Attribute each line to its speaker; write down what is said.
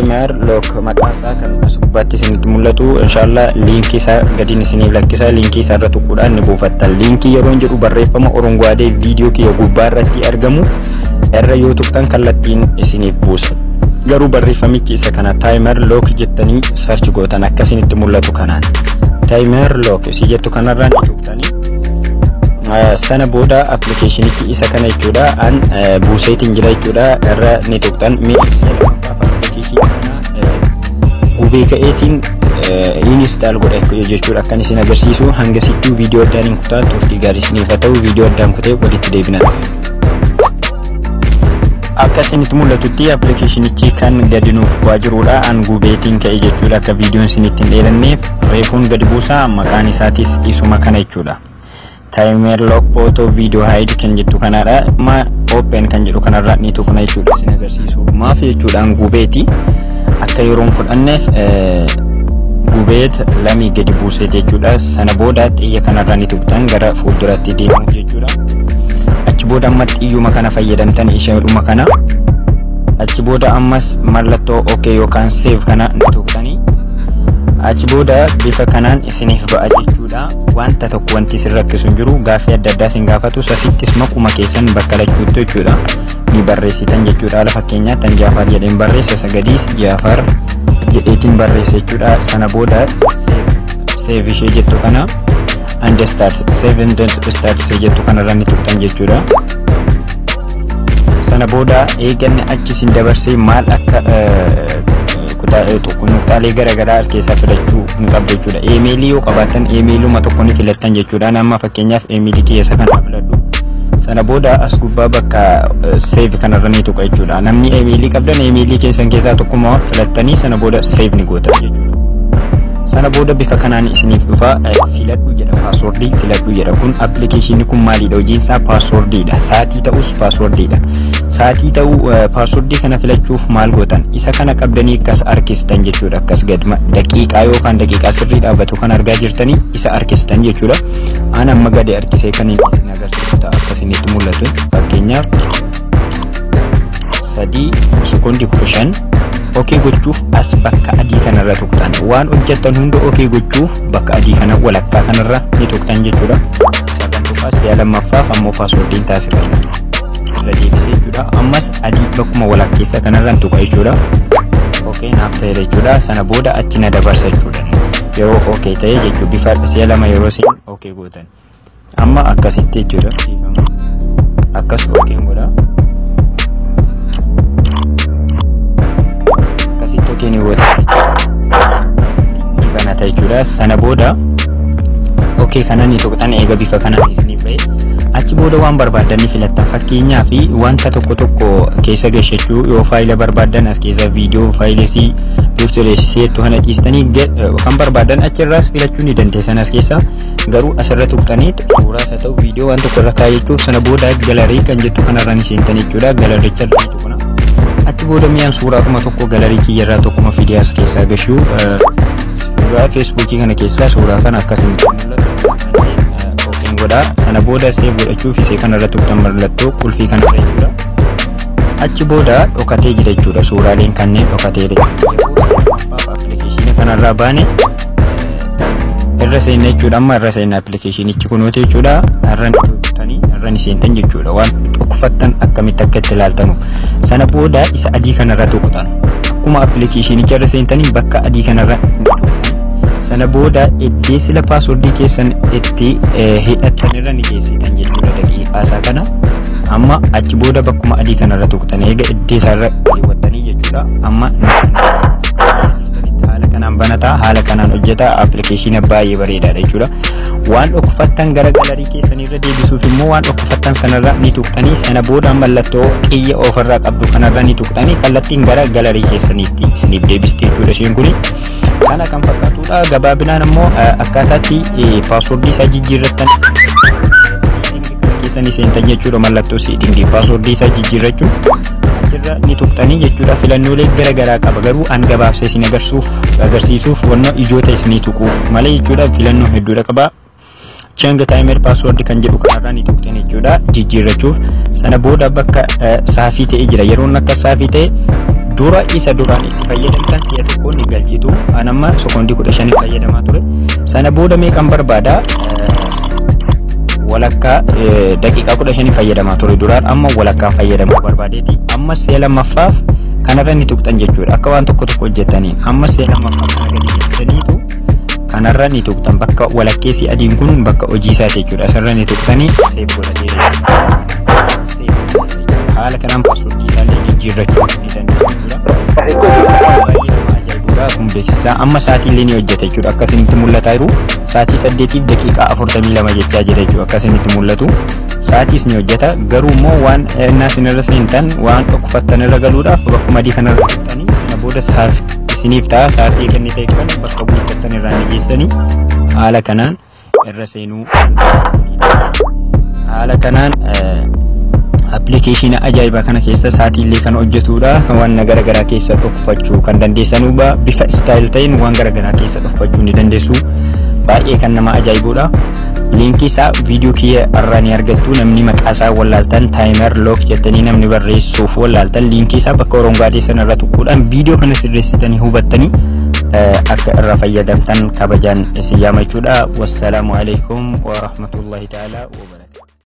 Speaker 1: Timer Lock maqaan isaa kan as gubbaatti isinitti mul'atu. Inshaallah liinkii isaa gadiin isiniif lakkisa. Liinkii isaa irra tuquudhaan ni buufattan. Liinkii yeroo jedhu barreeffama orongwaadee viidiyoo kiyya gubbaa irratti argamu irra yoo tuqxan kallattiin isiniif buusa. Garuu barreeffamichi isa kana, Timer Lock jettanii search gootan akka isinitti mul'atu kanaan. Timer Lock isii jettu kanarraa ni tuqxanii, sana booda appilikeeshinichi isa kana jechuudha. An buuseetiin jira jechuudha. Irra ni tuqxan. Mee ibsa lammaffaaf appilikeeshinii kana gubee ka'eetiin install godha jechuudha, akkan isin agarsiisu. Hanga sittuu viidiyoo addaan hin kutaa. Turtii gaarii isiniif haa ta'u. Viidiyoo addaan kutee walitti deebina. Akka isinitti mul'atutti appilikeeshinichi kan gadi nuuf bu'aa jirudha. An gubeetiin ka'e jechuudha, akka viidiyoon isinitti hin dheeranneef reefuun gadi buusaa. Maqaan isaatis isuma kana jechuudha. Timer Lock Auto Video Hide kan jettu kanaadha. Amma open kan jedhu kanarra ni tuqna jechuudha, isin agarsiisu. Maaf jechuudhaan gubeeti akka yeroon fudhanneef gubeet lamii gadi buusee jechuudha. Sana booda xiyya kanarra ni tuqxan gara fuulduratti deemuuf jechuudha. Achi booda amma xiyyuma kana fayyadamtan, isheedhuma kana. Achi booda ammas mallattoo OK yookaan save kana ni tuqxanii, achi booda bifa kanaan isiniif ba'a jechuudha. Wanta tokko wanti isin rakkisu hin jiru. Gaaffii adda addaa isin gaafatu. Asittis maquma keessan bakka lachuutti jechuudha ni barreessitan jechuudha. Haala fakkeenyaatti tan Jaafar jedheen barreessa, sagadiis Jaafar jedheetiin barreessa jechuudha. Sana booda save ishee jettu kana and start, save and start ishee jettu kanarra ni tuqxan jechuudha. Sana booda eeganne achi isin dabarsee maal akka nuqxaalee garaagaraa keessaa filachuu ni qabdu jechuudha. Eemeelii yoo qabaattan eemeeluma tokko ni filattan jechuudha. Amma fakkeenyaaf eemeelii kiyya isa kana filadhu. Sana booda as gubbaa bakka save kanarra ni tuqa jechuudha. Namni eemeelii qabdan eemeelii keessan keessaa tokkuma filattanii sana booda save ni gootan jechuudha. Sana booda bifa kanaan isiniif dhufa. Filadhu jedha, paaswordii filadhu jedha. Kun appilikeeshinii kun maalidha? Hojiin isaa paaswordiidha. Saatii ta'us paaswordiidha. Saatii ta'uu paaswordii kana filachuuf maal gootan? Isa kana qabdanii akkas harkistan jechuudha. Akkas gad daqiiqaa yookaan daqiiqaa sirrii dhaabbatu kan argaa jirtanii isa harkistan jechuudha. An amma gadi harkisee kan isin agarsiisu ta'a, akka isinitti mul'atu. Fakkeenyaaf 3 sekoondii 15. OK gochuuf as bakka adii kanarra tuqxan. Waan hojjettan hunda OK gochuuf bakka adii kana walakkaa kanarra ni tuqxan jechuudha. Sagan tuqaa si'a lammaffaaf ammoo paaswordiin taasifanna. Irra deebisee jechuudha. Ammas adii bakkuma walakkeessa kanarra tuqa jechuudha. OK naaf ta'eera jechuudha. Sana booda achi na dabarsa jechuudha. Yeroo OK ta'e jechuudha, bifa si'a lama yeroo isin OK gootan. Amma akkasitti jechuudha. Akkas OK godha. Akkasitti OK ni goota. Ni banata jechuudha. Sana booda OK kana ni tuqxan. Eega bifa kanaan isiniif ba'e, achi booda waan barbaaddan ni filattan. Fakkeenyaa fi wanta tokko tokko keessa gashachuu yoo faayila barbaaddan, as keessa viidiyoo, faayilesii, piiktoreessii kana dhiistanii kan barbaadan achirraas filachuu ni dandeessan. As keessa garuu asirra tuqxanii suuraas haa ta'u viidiyoo waan tokko irra kaayyachuuf, sana booda gallery kan jettu kanarra ni seentan jechuudha. Galericha irra ni tuqna. Achi booda mi'aan suuraatuma tokko gallery kiyyarraa tokkuma fidee as keessaa gashuu, suuraa Feesbuukii kana keessaa suuraa kana akkasiin mul'atu open godhaa. Sana booda save godhachuuf isee kanarra tuqxan, mallattoo qulfii kanarra jechuudha. Achi booda dhokatee jira jechuudha. Suuraaleen kanneen dhokatee jira. Appilikeeshinii kanarraa baane irra seenna jechuudha. Amma irra seenna, appilikeeshinichi kunuuti jechuudha. Irra tuqxanii irra ni seentan jechuudha. Waan dhokfattan akkamitti akka itti ilaaltanu. Sana booda isa adii kanarra tuqxan. Akkuma appilikeeshinicha irra seentanii bakka adii kanarra. Sana booda iddee sila paaswordii keessan itti hidhattan irra ni geessitan jechuudha daqiiqaa isaa kana. Amma achi booda bakkuma adii kanarra tuqxan, eega iddee isaarra keewwattanii jechuudha. Amma haala kanaan banataa, haala kanaan hojjeta. Appilikeeshina baay'ee bareedaadha jechuudha. Waan dhokfattan gara gallery keessanirra deebisuuf immoo waan dhokfattan sanarra ni tuqxanii, sana booda mallattoo xiyya ofirraa qabdu kanarra ni tuqxanii, kallattiin gara gallery keessaniitti isiniif deebisti jechuudha isheen kuni. Kana kan fakkaatudha. Gabaabinaan immoo akkaataatti paaswordii isaa jijjiirrattan keessanii seentan jechuudha. Mallattoo setting paaswordii isaa jijjiirrachuun achirra ni tuqxanii jechuudha. Filannoolee gara garaa qaba, garuu an gabaabsee isin agarsiisuuf wanna ijoo ta'e isinii tuquuf malee jechuudha, filannoo hedduudha qaba. Change timer password kan jedhu kanarraa ni tuqxan jechuudha jijjiirrachuuf. Sana booda bakka saafii ta'e jira. Yeroon akka saafii ta'e Dura isa duraan itti fayyadamtan si'a tokko ni galchitu. An amma sekoondii 15 fayyadamaa ture. Sana booda meeqan barbaada? Walakkaa daqiiqaa 15 fayyadamaa ture duraan, amma walakkaa fayyadamuu barbaadeeti. Amma si'a lammaffaaf kanarra ni tuqxan jechuudha. Akka waan tokko tokko hojjetaniin amma si'a lammaffaaf kana gadi jettaniitu kanarra ni tuqxan. Bakka walakkeessi adiin kun bakka hojii isaati jechuudha. Asirra ni tuqxanii save godhatee, haala kanaan passwordii isaallee jijjiirrachuu ni dandeessu jechuudha. Baay'ee nama ajaa'ibudha kun beeksisaa. Amma sa'aatii illee ni hojjeta jechuudha. Akka isinitti mul'ataa jiru sa'aatii 8:42 jechaa jira jechuudha. Akka isinitti mul'atu sa'aatiis ni hojjeta. Garuu immoo waan innaa isinirra seentan waan dhokfattan irra galuudhaaf bakkuma adii kanarra tuqxanii sana booda isiniif ta'a. Sa'aatii eeganni ta'e kan bakka buufattan irraa ni geessanii haala kanaan irra seenuu. Haala kanaan appilikeeshina ajaa'ibaa kana keessa sa'aatii illee kan hojjetudha. Waan garaagaraa keessa dhokfachuu kan dandeessanudha. Bifa style ta'een waan garaagaraa keessa dhokfachuu ni dandeessu. Baay'ee kan nama ajaa'ibudha. Liinkii isaa viidiyoo kiyya irraa ni argattu. Namni maqaa isaa wallaaltan, timer lock jettanii namni barreessuuf wallaaltan, liinkii isaa bakka orongaadee sanarra tuquudhaan viidiyoo kana sirreessitanii hubattanii akka irraa fayyadamtan kabajaan isin yaama jechuudha. Wassalaamu alaikum wa rahmatullahi ta'ala wa.